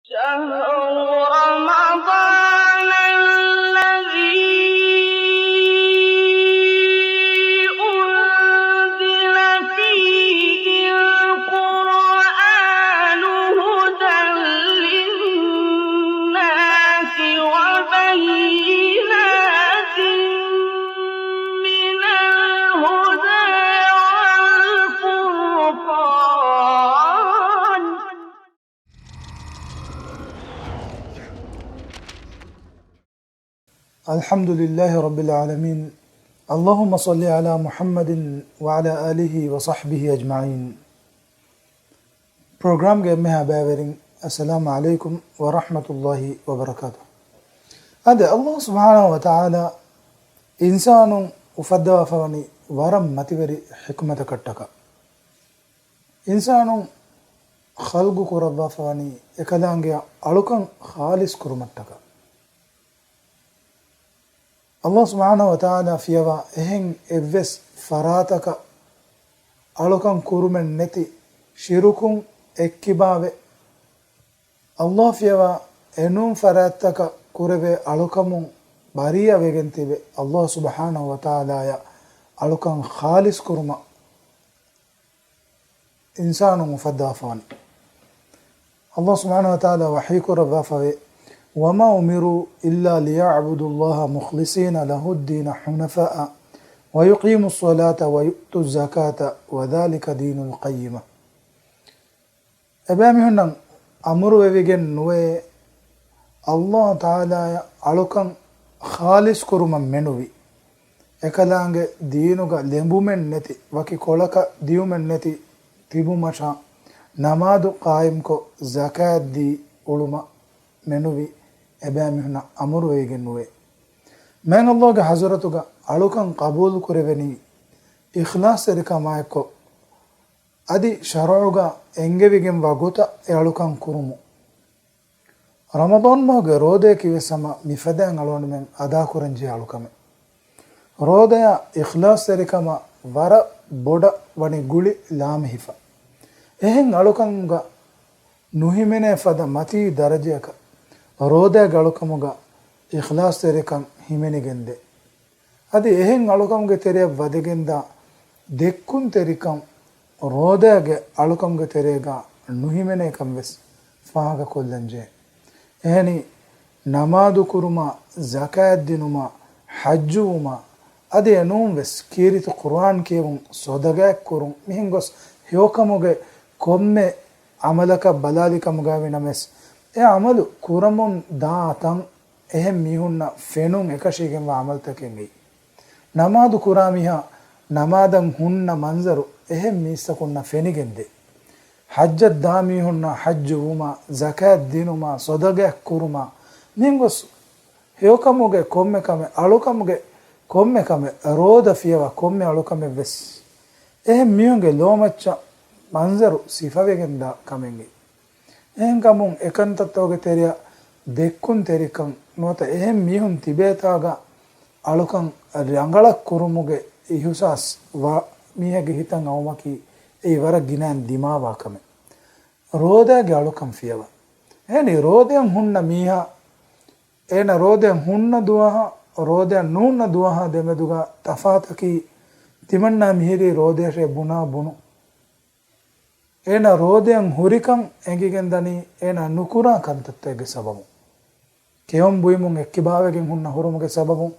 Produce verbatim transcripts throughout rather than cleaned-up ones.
شهر رمضان الذي أنزل فيه القرآن هدى للناس وبينات من الهدى والفرقان. الحمد لله رب العالمين. اللهم صل على محمد وعلى آله وصحبه أجمعين. ޕްރޮގްރާމްގެ އެންމެހާ ބައިވެރިން، އައްސަލާމު ޢަލައިކުމް ވަރަޙްމަތުﷲި ވަބަރަކާތުހު. އަދި ﷲ ސުބްޙާނަހޫ ވަތަޢާލާ އިންސާނުން އުފައްދަވާފަވަނީ ވަރަށް މަތިވެރި ޙިކުމަތަކަށްޓަކާ. އިންސާނުން ޚަލްޤު ކުރައްވާފަވަނީ އެކަލާނގެއަށް އަޅުކަން ޚާލިޞް ކުރުމަށްޓަކާ. ﷲ ސުބްޙާނަހޫ ވަތަޢާލާ ފިޔަވާ އެހެން އެއްވެސް ފަރާތަކަށް އަޅުކަން ކުރުމެއް ނެތި ޝިރުކުން އެއްކިބާވެ، ﷲ ފިޔަވާ އެނޫން ފަރާތްތަކަށް ކުރެވޭ އަޅުކަމުން ބަރީއަވެގެން ތިބެ، ﷲ ސުބްޙާނަހޫ ވަތަޢާލާއަށް އަޅުކަން ޚާލިޞް ކުރުމަށް އިންސާނުން އުފައްދާފަވަނީ. ﷲ ސުބްޙާނަހޫ ވަތަޢާލާ ވަޙީ ކުރައްވާފަވޭ، وما أمروا إلا ليعبدوا الله مخلصين له الدين حنفاء ويقيموا الصلاة ويؤتوا الزكاة وذلك دين القيمة. އެބައިމީހުންނަށް އަމުރުވެވިގެން ނުވޭ، ﷲ ތަޢާލާއަށް އަޅުކަން ޚާލިޞް ކުރުމަށް މެނުވީ. އެކަލާނގެ ދީނުގަ ލެނބުމެއް ނެތި، ވަކި ކޮޅަކަށް ދިޔުމެއް ނެތި ތިބުމަށާ، ނަމާދު ޤާއިމްކޮށް، ޒަކާތް ދީ އުޅުމަށް މެނުވީ. އެބައިމީހުންނަށް އަމުރުވެވިގެން ނުވޭ. މާތް ﷲގެ ޙަޟްރަތުގަ އަޅުކަން ޤަބޫލު ކުރެވެނީ އިޚްލާޞްތެރިކަމާއެއްކޮށް، އަދި ޝަރުޢުގަ އެންގެވިގެންވާ ގޮތަށް އެ އަޅުކަން ކުރުމުން. ރަމަޟާން މަހުގެ ރޯދަޔަކީވެސް ހަމަ މިފަދައިން އަޅުގަނޑުމެން އަދާކުރަންޖެހޭ އަޅުކަމެއް. ރޯދަޔާ އިޚްލާޞްތެރިކަމަށް ވަރަށް ބޮޑަށް ވަނީ ގުޅި ލާމެހިފަ. އެހެން އަޅުކަމުގަ ނުހިމެނޭ ފަދަ މަތީ ދަރަޖަޔަކަށް ރޯދައިގެ އަޅުކަމުގަ އިޚްލާޞްތެރިކަން ހިމެނިގެންދޭ. އަދި އެހެން އަޅުކަމުގެ ތެރެއަށް ވަދެގެންދާ ދެއްކުންތެރިކަން ރޯދައިގެ އަޅުކަމުގެ ތެރޭގަ ނުހިމެނޭކަން ވެސް ފާހަގަކޮށްލަންޖެހޭ. އެހެނީ، ނަމާދު ކުރުމާ، ޒަކާތް ދިނުމާ، ޙައްޖުވުމާ، އަދި އެނޫން ވެސް ކީރިތި ޤުރުއާން ކިޔެވުން، ޞަދަޤާތް ކުރުން، މިހެން ގޮސް ހެޔޮކަމުގެ ކޮންމެ ޢަމަލަކަށް ބަލާލި ކަމުގައި ވި ނަމަވެސް، އެ ޢަމަލު ކުރަމުން ދާ ތަން އެހެން މީހުންނަށް ފެނުން އެކަށީގެންވާ ޢަމަލުތަކެއް އެއީ. ނަމާދު ކުރާ މީހާ ނަމާދަށް ހުންނަ މަންޒަރު އެހެން މީސްތަކުންނަށް ފެނިގެންދޭ. ޙައްޖަށް ދާ މީހުންނަށް ޙައްޖު ވުމާ، ޒަކާތް ދިނުމާ، ޞަދަޤާތް ކުރުމާ، މިހެން ގޮސް ހެޔޮކަމުގެ ކޮންމެ ކަމެއް، އަޅުކަމުގެ ކޮންމެ ކަމެއް، ރޯދަ ފިޔަވާ ކޮންމެ އަޅުކަމެއް ވެސް އެހެން މީހުންގެ ލޯމައްޗަށް މަންޒަރު ސިފަވެގެންދާ ކަމެއް އެއީ. އެހެންކަމުން އެކަންތައްތަކުގެ ތެރެއަށް ދެއްކުންތެރިކަން ނުވަތަ އެހެން މީހުން ތިބޭތާގަ އަޅުކަން ރަނގަޅަށް ކުރުމުގެ އިޙުސާސް ވާ މީހެއްގެ ހިތަށް އައުމަކީ އެއީ ވަރަށް ގިނައިން ދިމާވާ ކަމެއް. ރޯދައިގެ އަޅުކަން ފިޔަވާ. އެހެނީ ރޯދައަށް ހުންނަ މީހާ، އޭނަ ރޯދައަށް ހުންނަ ދުވަހާ، ރޯދައަށް ނޫންނަ ދުވަހާ ދެމެދުގަ ތަފާތަކީ ތިމަންނާ މިހިރީ ރޯދަޔަށޭ ބުނާ ބުނު. އޭނަ ރޯދައަށް ހުރިކަން އެނގިގެންދަނީ އޭނަ ނުކުރާ ކަންތައްތަކެއްގެ ސަބަބުން. ކެއުން ބުއިމުން އެއްކިބާވެގެން ހުންނަ ހުރުމުގެ ސަބަބުން.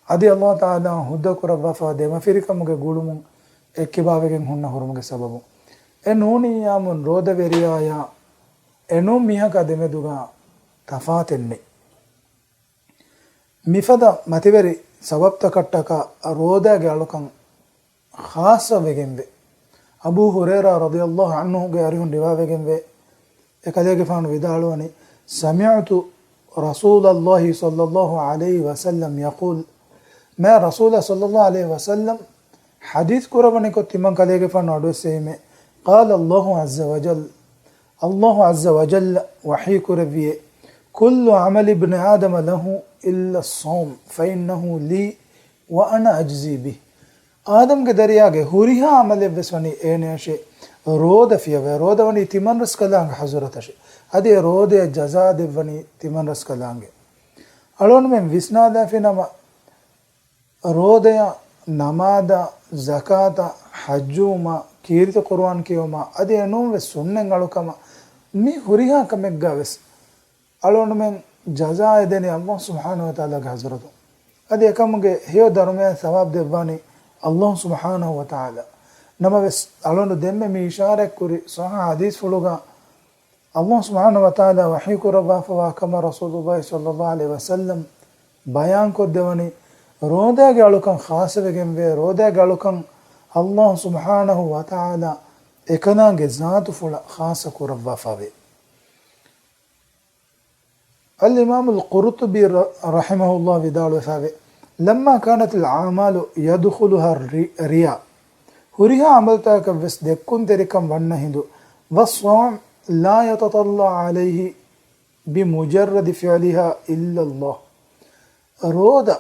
އަދި ﷲ ތަޢާލާ ހުއްދަ ކުރައްވާފަ ދެމަފިރިކަމުގެ ގުޅުމުން އެއްކިބާވެގެން ހުންނަ ހުރުމުގެ ސަބަބުން. އެ ނޫނިއްޔާމުން ރޯދަވެރިޔާޔާ އެނޫން މީހަކާ ދެމެދުގަ ތަފާތެއް ނެތް. މިފަދަ މަތިވެރި ސަބަބްތަކަށްޓަކާ ރޯދައިގެ އަޅުކަން ޚާއްޞަވެގެންވޭ. އަބޫ ހުރައިރާ ރަޟިޔަﷲ ޢަންހުގެ އަރިހުން ރިވާވެގެންވޭ، އެކަލޭގެފާނު ވިދާޅުވަނީ، سمعت رسول الله صلى الله عليه وسلم يقول، މާތް ރަސޫލާ ޞައްލައްލާހު ޢަލައިހި ވަސައްލަމް ޙަދީޘް ކުރައްވަނިކޮށް ތިމަން ކަލޭގެފާނު އަޑުއެއްސެވީމޭ، قال الله عز وجل، ﷲ ޢައްޒަ ވަޖައްލަ ވަޙީ ކުރެއްވިއޭ، كل عمل ابن آدم له إلا الصوم فإنه لي وأنا أجزي به. އާދަމްގެ ދަރިޔާގެ ހުރިހާ ޢަމަލެއްވެސް ވަނީ އޭނަޔަށޭ، ރޯދަ ފިޔަވައި، ރޯދަ ވަނީ ތިމަންރަސްކަލާނގެ ޙަޟްރަތަށެ. އަދި އެ ރޯދަޔަށް ޖަޒާ ދެއްވަނީ ތިމަންރަސްކަލާނގެ. އަޅުގަނޑުމެން ވިސްނާލާފިނަމަ، ރޯދަޔާ، ނަމާދާ، ޒަކާތާ، ޙައްޖުވުމާ، ކީރިތި ޤުރުއާން ކިޔެވުމާ، އަދި އެނޫންވެސް ސުންނަތް އަޅުކަމާ، މި ހުރިހާ ކަމެއްގާވެސް އަޅުގަނޑުމެން ޖަޒާ އެދެނީ ﷲ ސުބްޙާނަހޫ ވަތަޢާލާގެ ޙަޟްރަތުން. އަދި އެކަމުގެ ހެޔޮ ދަރުމަޔާ ޘަވާބު ދެއްވާނީ ﷲ ސުބްޙާނަހޫ ވަތަޢާލާ. ނަމަވެސް، އަޅުގަނޑު ދެންމެ މި އިޝާރާތްކުރި ޞައްޙަ ޙަދީޘްފުޅުގަ ﷲ ސުބްޙާނަހޫ ވަތަޢާލާ ވަޙީކުރައްވާފަވާ ކަމަށް ރަސޫލުﷲ ޞައްލަﷲ ޢަލައިހި ވަސައްލަމް ބަޔާންކޮށްދެވަނީ، ރޯދާގެ އަޅުކަން ޚާއްޞަވެގެންވޭ، ރޯދާގެ އަޅުކަން ﷲ ސުބްޙާނަހޫ ވަތަޢާލާ އެކަލާނގެ ޒާތުފުޅަށް ޚާއްޞަ ކުރައްވާފަވޭ. އަލްއިމާމުލް ޤުރުޠުބީ ރަ-، ރަޙިމަހުﷲ ވިދާޅުވެފައިވޭ، لما كانت الأعمال يدخلها الري-، الرياء، ހުރިހާ ޢަމަލުތަކަކަށްވެސް ދެއްކުންތެރިކަން ވަންނަ ހިނދު، والصوم لا يتطلع عليه بمجرد فعلها إلا الله، ރޯދަ،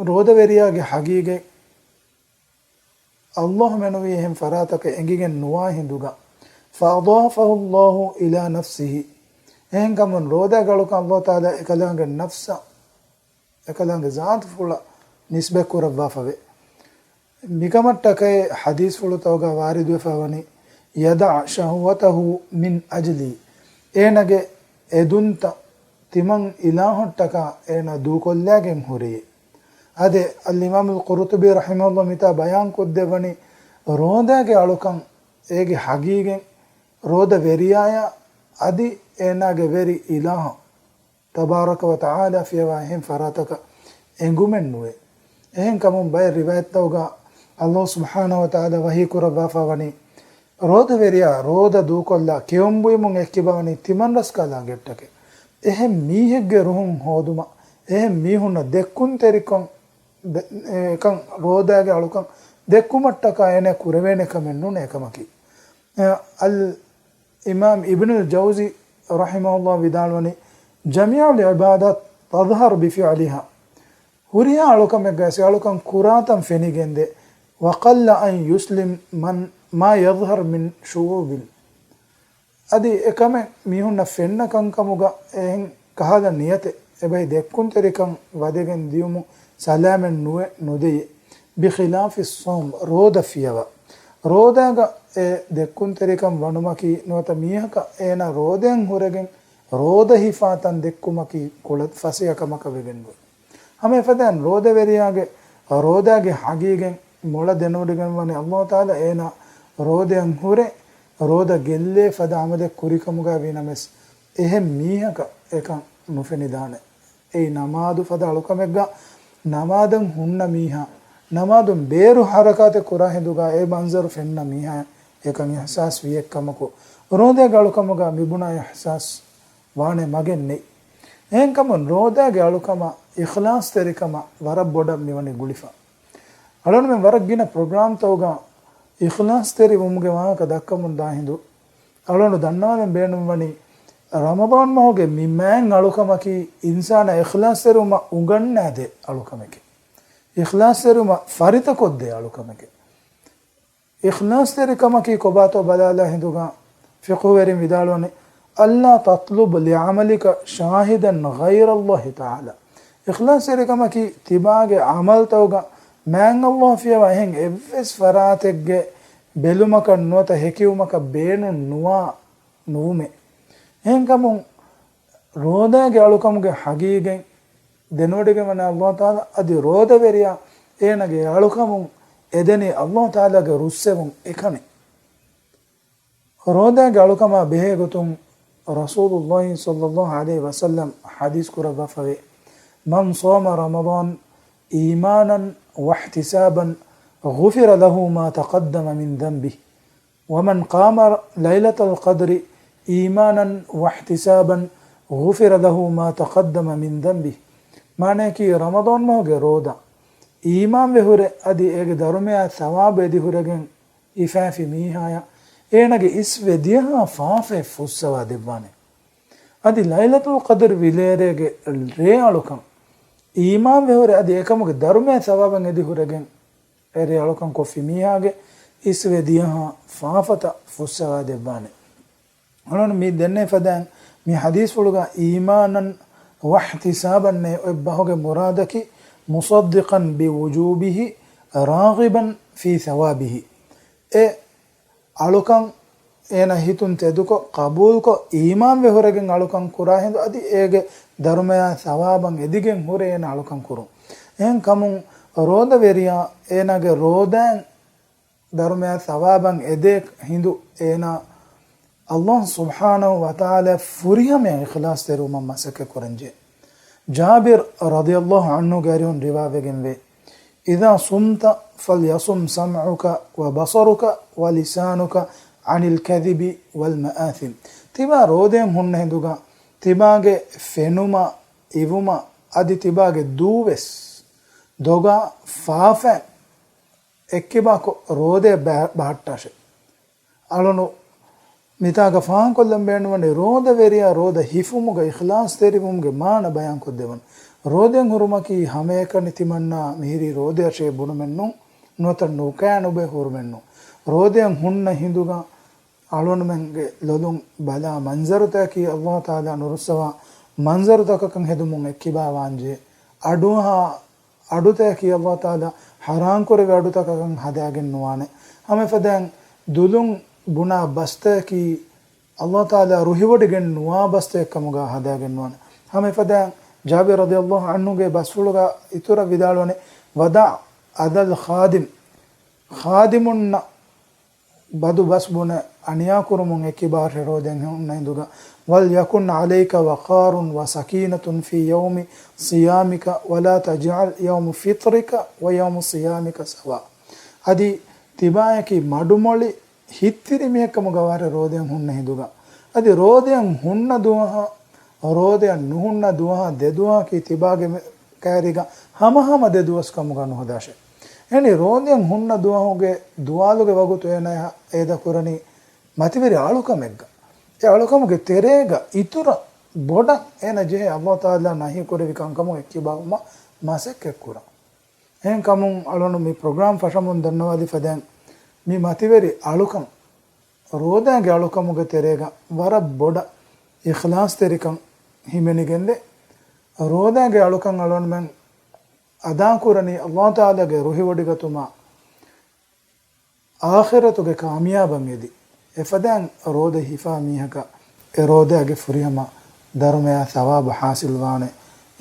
ރޯދަވެރިޔާގެ ޙަޤީޤަތް ﷲ މެނުވީ އެހެން ފަރާތަކަށް އެނގިގެން ނުވާ ހިނދުގަ، فأضافه الله إلى نفسه، އެހެންކަމުން ރޯދާގެ އަޅުކަން ﷲ ތަޢާލާ އެކަލާނގެ ނަފްސަށް، އެކަލާނގެ ޒާތުފުޅަށް ނިސްބަތްކުރައްވާފަވޭ. މިކަމަށްޓަކައި ޙަދީޘްފުޅުތަކުގަ ވާރިދުވެފަ ވަނީ، يدع شهوته من أجلي، އޭނަގެ އެދުންތައް ތިމަން އިލާހަށްޓަކާ އޭނަ ދޫކޮށްލައިގެން ހުރެޔޭ. އާދެ، އަލްއިމާމުލް ޤުރުޠުބީ ރަޙިމަހުﷲ މިތާ ބަޔާންކޮށްދެއްވަނީ، ރޯދާގެ އަޅުކަން އޭގެ ޙަޤީޤަތް ރޯދަ ވެރިޔާޔާ އަދި އޭނާގެ ވެރި އިލާހަށް ތަބާރަކަ ވަ ތަޢާލާ ފިޔަވާ އެހެން ފަރާތަކަށް އެނގުމެއް ނުވޭ. އެހެން ކަމުން ބައެއް ރިވާޔަތްތަކުގަ ﷲ ސުބްޙާނަހޫ ވަ ތަޢާލާ ވަޙީ ކުރައްވާފަ ވަނީ، ރޯދަވެރިޔާ ރޯދަ ދޫކޮށްލާ ކެއުން ބުއިމުން އެއްކިބަވަނީ ތިމަންރަސްކަލާނގެއްޓަކަށް. އެހެން މީހެއްގެ ރުހުން ހޯދުމަށް، އެހެން މީހުންނަށް ދެއްކުންތެރިކަން ދެ-، އެކަން ރޯދާގެ އަޅުކަން ދެއްކުމަށްޓަކާ އޭނަ ކުރެވޭނެ ކަމެއް ނޫނޭ އެކަމަކީ. އަލް އިމާމް އިބްނުލް ޖައުޒީ ރަޙިމަހުﷲ ވިދާޅުވަނީ، جميع العبادات تظهر بفعلها، ހުރިހާ އަޅުކަމެއްގައި އަޅުކަން ކުރާތަން ފެނިގެންދޭ، وقل أن يسلم من ما يظهر من شعوب، އަދި އެކަމެއް މީހުންނަށް ފެންނަ ކަންކަމުގަ އެހެން ކަހަލަ ނިޔަތެއް އެބައި ދެއްކުންތެރިކަން ވަދެގެން ދިޔުމު ސަލާމަތް ނުވެ ނުދެޔޭ. بخلاف الصوم، ރޯދަ ފިޔަވާ. ރޯދާގަ އެ ދެއްކުންތެރިކަން ވަނުމަކީ ނުވަތަ މީހަކަށް އޭނަ ރޯދައިން ހުރެގެން ރޯދަ ހިފާތަން ދެއްކުމަކީ ކުޅަ ފަސޭހަ ކަމަކަށް ވެގެން ގޮތް. ހަމަ އެފަދައިން ރޯދަވެރިޔާގެ ރޯދާގެ ޙަޤީޤަތް މޮޅަށް ދެނެވޮޑިގެން ވަނީ ﷲ ތަޢާލާ އޭނާ ރޯދައިން ހުރެ، ރޯދަ ގެއްލޭ ފަދަ ޢަމަލެއް ކުރިކަމުގައި ވީނަމަވެސް، އެހެން މީހަކަށް އެކަން ނުފެނިދާނެ. އެއީ ނަމާދު ފަދަ އަޅުކަމެއްގަ ނަމާދަށް ހުންނަ މީހާ، ނަމާދުން ބޭރު ޙަރަކާތެއް ކުރާ ހިނދުގަ އެ މަންޒަރު ފެންނަ މީހާ އެކަން އިޙްސާސް ވި އެއްކަމަކު، ރޯދައިގެ އަޅުކަމުގަ މިބުނާ އިޙްސާސް ވާނެ މަގެއް ނެތް. އެހެންކަމުން ރޯދާގެ އަޅުކަމާ އިޚްލާޞްތެރިކަމާ ވަރަށް ބޮޑަށް މިވަނީ ގުޅިފަ. އަޅުގަނޑުމެން ވަރަށް ގިނަ ޕްރޮގްރާމްތަކުގަ އިޚްލާޞްތެރި ވުމުގެ ވާހަކަ ދައްކަމުން ދާ ހިނދު، އަޅުގަނޑު ދަންނަވާލަން ބޭނުންވަނީ، ރަމަޟާން މަހުގެ މި މާތް އަޅުކަމަކީ އިންސާނާ އިޚްލާޞްތެރިވުމަށް އުނގަންނާދޭ އަޅުކަމެކޭ. އިޚްލާޞްތެރިވުމަށް ފަރިތަކޮށްދޭ އަޅުކަމެކޭ. އިޚްލާޞްތެރިކަމަކީ ކޮބާތޯ ބަލާލާ ހިނދުގަ ފިޤުހުވެރިން ވިދާޅުވަނީ، ألا تطلب لعملك شاهدا غير الله تعالى. އިޚްލާޞްތެރިކަމަކީ ތިބާގެ ޢަމަލުތަކުގަ މާތް ﷲ ފިޔަވާ އެހެން އެއްވެސް ފަރާތެއްގެ ބެލުމަކަށް ނުވަތަ ހެކިވުމަކަށް ބޭނުން ނުވާ ނުވުމޭ. އެހެންކަމުން، ރޯދާގެ އަޅުކަމުގެ ޙަޤީޤަތް ދެނެވޮޑިގެންވަނީ ﷲ ތަޢާލާ އަދި ރޯދަވެރިޔާ އޭނަގެ އަޅުކަމުން އެދެނީ ﷲ ތަޢާލާގެ ރުއްސެވުން އެކަނި. ރޯދާގެ އަޅުކަމާ ބެހޭގޮތުން ރަސޫލުﷲ ޞައްލަﷲ ޢަލައިހި ވަސައްލަމް ޙަދީޘް ކުރައްވާފަވޭ، من صام رمضان إيمانا واحتسابا غفر له ما تقدم من ذنبه. ومن قام ليلة القدر إيمانا واحتسابا غفر له ما تقدم من ذنبه. މާނަޔަކީ، ރަމަޟާން މަހުގެ ރޯދަ އީމާންވެ ހުރެ، އަދި އޭގެ ދަރުމަޔާ ޘަވާބު އެދި ހުރެގެން ހިފާފި މީހާޔަށް އޭނަގެ އިސްވެ ދިޔަހާ ފާފައެއް ފުއްސަވާ ދެއްވާނެ. އަދި ލައިލަތުލް ޤަދްރު ވިލޭރޭގެ ރޭ އަޅުކަން އީމާންވެ ހުރެ، އަދި އެކަމުގެ ދަރުމަޔާ ޘަވާބެއް އެދި ހުރެގެން އެރޭ އަޅުކަން ކޮށްފި މީހާގެ އިސްވެ ދިޔަހާ ފާފަތައް ފުއްސަވާ ދެއްވާނެ. އަޅުން މި ދެންނެވި ފަދައިން މި ޙަދީޘްފުޅުގަ އީމާނަން ވައްޙްތިސާބަން އެ އޮތް ބަހުގެ މުރާދަކީ، مصدقا بوجوبه راغبا في ثوابه. އެ އަޅުކަން އޭނަ ހިތުން ތެދުކޮށް، ޤަބޫލުކޮށް، އީމާންވެ ހުރެގެން އަޅުކަން ކުރާ ހިނދު، އަދި އޭގެ ދަރުމަޔާ ސަވާބަށް އެދިގެން ހުރެ އޭނަ އަޅުކަން ކުރުން. އެހެން ކަމުން ރޯދަވެރިޔާ އޭނާގެ ރޯދައިން ދަރުމަޔާ ސަވާބަށް އެދޭ ހިނދު އޭނާ ﷲ ސުބްޙާނަހޫ ވަތަޢާލާ ފުރިހަމަޔަށް އިޚްލާޞްތެރިވުމަށް މަސައްކަތް ކުރަންޖެ. ޖާބިރު ރަޟިޔަﷲ ޢަންހުގެ އަރިހުން ރިވާވެގެންވޭ، إذا صمت فليصم سمعك وبصرك ولسانك عن الكذب والمآثم. ތިބާ ރޯދައިން ހުންނަ ހިނދުގަ ތިބާގެ ފެނުމަށް، އިވުމަށް، އަދި ތިބާގެ ދޫވެސް ދޮގާ ފާފައިން އެއްކިބާކޮށް ރޯދައަށް ބަ-، ބަހައްޓާށެ. އަޅުނު މިތާގަ ފާހަގަކޮށްލަން ބޭނުންވަނީ ރޯދަވެރިޔާ ރޯދަ ހިފުމުގަ އިޚްލާޞްތެރިވުމުގެ މާނަ ބަޔާންކޮށްދެވުން. ރޯދައިން ހުރުމަކީ ހަމައެކަނި ތިމަންނާ މިހިރީ ރޯދައަށޭ ބުނުމެއްނޫން، ނުވަތަ ނުކާ ނުބޮއެ ހުރުމެއްނޫން. ރޯދައިން ހުންނަ ހިނދުގަ އަޅުންމެންގެ ލޮލުން ބަލާ މަންޒަރުތަކަކީ ﷲ ތަޢާލާ ނުރުއްސަވާ މަންޒަރުތަކަކަށް ހެދުމުން އެއްކިބާވާންޖެ. އަޑުއަހާ އަޑުތަކަކީ ﷲ ތަޢާލާ ޙަރާންކުރެއްވި އަޑުތަކަކަށް ހަދާގެން ނުވާނެ. ހަމައެފަދައިން ދުލުން ބުނާ ބަސްތަކަކީ ﷲ ތަޢާލާ ރުހިވޮޑިގެން ނުވާ ބަސްތަކެއް ކަމުގަ ހަދާގެން ނުވާނެ. ހަމައެފަދައިން ޖާބިރު ރަޟިޔަﷲ ޢަންހުގެ ބަސްފުޅުގަ އިތުރަށް ވިދާޅުވަނީ، ودع أذى الخادم، ޚާދިމުންނަށް ބަދު ބަސް ބުނެ އަނިޔާކުރުމުން އެއްކިބާށެ ރޯދައިން ހުންނަ ހިނދުގަ، وليكن عليك وقار وسكينة في يوم صيامك ولا تجعل يوم فطرك ويوم صيامك سواء. އަދި ތިބާޔަކީ މަޑުމޮޅި ހިތްތިރި މީހެއްކަމުގަ ވާށެ ރޯދައިން ހުންނަ ހިނދުގަ. އަދި ރޯދައިން ހުންނަ ދުވަހާ، ރޯދައިން ނުހުންނަ ދުވަހާ ދެ ދުވަހަކީ ތިބާގެ މެ-، ކައިރީގަ ހަމަހަމަ ދެ ދުވަސް ކަމުގަ ނުހަދާށެ. އެހެނީ ރޯދައިން ހުންނަ ދުވަހުގެ ދުވާލުގެ ވަގުތު އޭނާ އޭދަ ކުރަނީ މަތިވެރި އަޅުކަމެއްގަ. އެ އަޅުކަމުގެ ތެރޭގަ އިތުރަށް ބޮޑަށް އޭނަ ޖެހޭ ﷲ ތަޢާލާ ނަހީ ކުރެއްވި ކަންކަމުން އެއްކިބާވުމަށް މަސައްކަތް ކުރަން. އެހެން ކަމުން އަޅުނު މި ޕްރޮގްރާމް ފަށަމުން ދަންނަވާލި ފަދައިން، މި މަތިވެރި އަޅުކަން، ރޯދާގެ އަޅުކަމުގެ ތެރޭގަ ވަރަށް ބޮޑަށް އިޚްލާޞްތެރިކަން ހިމެނިގެންދޭ. ރޯދާގެ އަޅުކަން އަޅުންމެން އަދާކުރަނީ ﷲ ތަޢާލާގެ ރުހިވޮޑިގަތުމާ އާޚިރަތުގެ ކާމިޔާބަށް އެދި. އެފަދައިން ރޯދަ ހިފާ މީހަކަށް އެ ރޯދާގެ ފުރިހަމަ ދަރުމަޔާ ސަވާބު ޙާޞިލްވާނެ،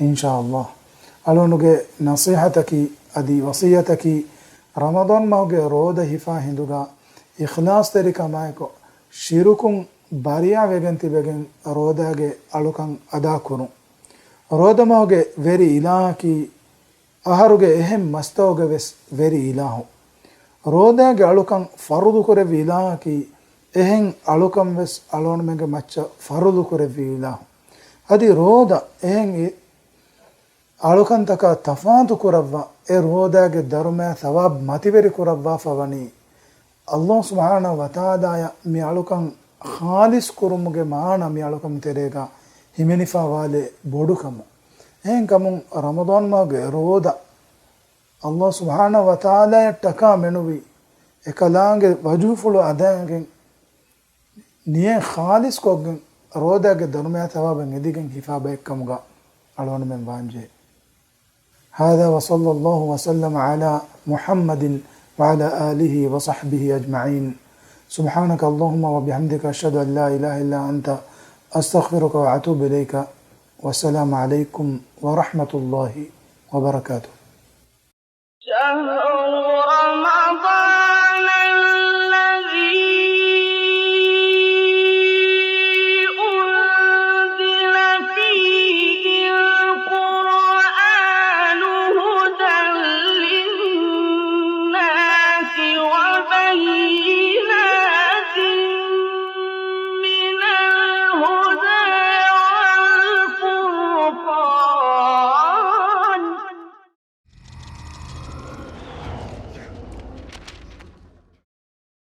އިންޝާﷲ. އަޅުނުގެ ނަޞީޙަތަކީ އަދި ވަޞިއްޔަތަކީ، ރަމަޟާން މަހުގެ ރޯދަ ހިފާ ހިނދުގަ އިޚްލާޞްތެރިކަމާއެކު، ޝިރުކުން ބަރީއާވެގެން ތިބެގެން ރޯދާގެ އަޅުކަން އަދާކުރުން. ރޯދަ މަހުގެ ވެރި އިލާހަކީ، އަހަރުގެ އެހެން މަސްތަކުގެ ވެސް ވެރި އިލާހު. ރޯދާގެ އަޅުކަން ފަރުޟު ކުރެއްވި އިލާހަކީ، އެހެން އަޅުކަން ވެސް އަޅުގަނޑުމެންގެ މައްޗަށް ފަރުޟު ކުރެއްވި އިލާހު. އަދި ރޯދަ އެހެން އި-، އަޅުކަންތަކާ ތަފާތު ކުރައްވާ، އެ ރޯދާގެ ދަރުމަޔާ ސަވާބު މަތިވެރި ކުރައްވާފަ ވަނީ، ﷲ ސުބްޙާނަހޫ ވަތަޢާލާއަށް މި އަޅުކަން ޚާލިޞް ކުރުމުގެ މާނަ މި އަޅުކަން ތެރޭގަ ހިމެނިފަ ވާލޭ ބޮޑުކަމު. އެހެންކަމުން ރަމަޟާން މަހުގެ ރޯދަ ﷲ ސުބްޙާނަހޫ ވަތަޢާލާއަށްޓަކާ މެނުވީ، އެކަލާނގެ ވަޖުހުފުޅު އަދާގެން، ނިޔަތް ޚާލިޞްކޮށްގެން، ރޯދާގެ ދަރުމަޔާ ސަވާބަށް އެދިގެން ހިފާ ބައެއްކަމުގަ އަޅުގަނޑުމެން ވާންޖެހޭ. هذا وصلى الله وسلم على محمد وعلى آله وصحبه أجمعين. سبحانك اللهم وبحمدك، أشهد أن لا إله إلا أنت، أستغفرك وأتوب إليك. والسلام عليكم ورحمة الله وبركاته. شهر رمضان